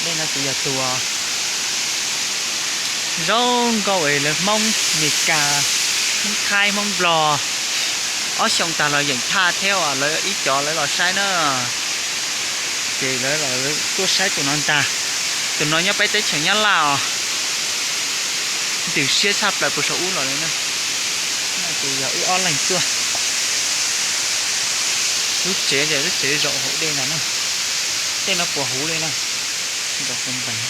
Dej no ces yog tus zoo nkauj es lawv Hmoob Mes Kas, Hmoob Thaib, Hmoob Nplog ob xyoo tag los yeem thaj thiab os, lawv ib cov lawv los saib na. Ces lawv tuaj saib tus no ntag. Tus no nyob peb teb chaws Nyab Laj os. Ntws siab tshaj plaws puas saum ub los li na. Ces yog ib ob leeg tuaj. Lub tsev tias lub tsev zaum hauv dej ntag na. Dej no puas huv li na. Nkaus puas ntees.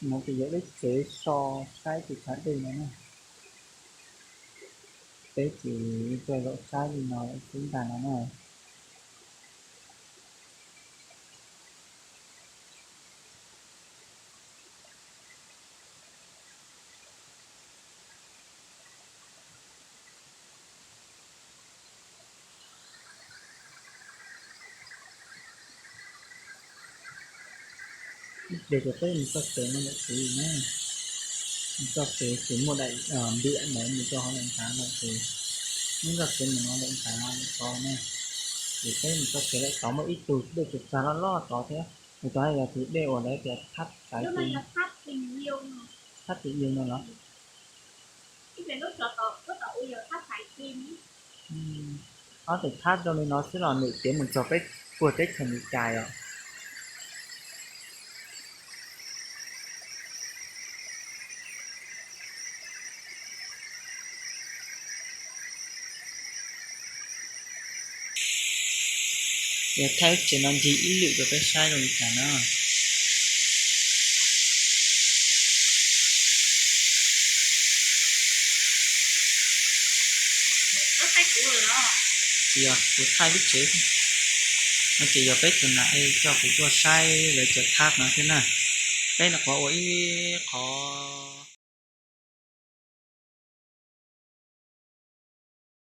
No ces yog lub tsev so saib tus tshav dej no na. Peb ces tuaj zaum saib li no xwb ntag no na. Ib pliag ces peb mus txoj kev no lawm kuv na. Mus txoj kev ces muaj daim npiam ntawd mus rau hauv lawm nthav no ces, muaj txoj kev mus no lawm nthav no tod na. Ces peb mus txoj kev lawm tod muaj ib tug dej tsaws tsag loj loj tod thiab. Mus tod yog tus dej uas lawv tias thab Xaiv Tis, thab Tis Yug no los? Ob tus thab zoo li no xwb los nws tiav mus txog peb puag teb chaws Meskas os. Yog thaj ib tsev no ncig ib lwm rau peb saib zoo li cas na. Ces yog kuv thaij lub tsev, no ces yog peb tus nam coj kuv tuaj saib lawv cov thab no xwb na. Peb no qhov ua ib qhov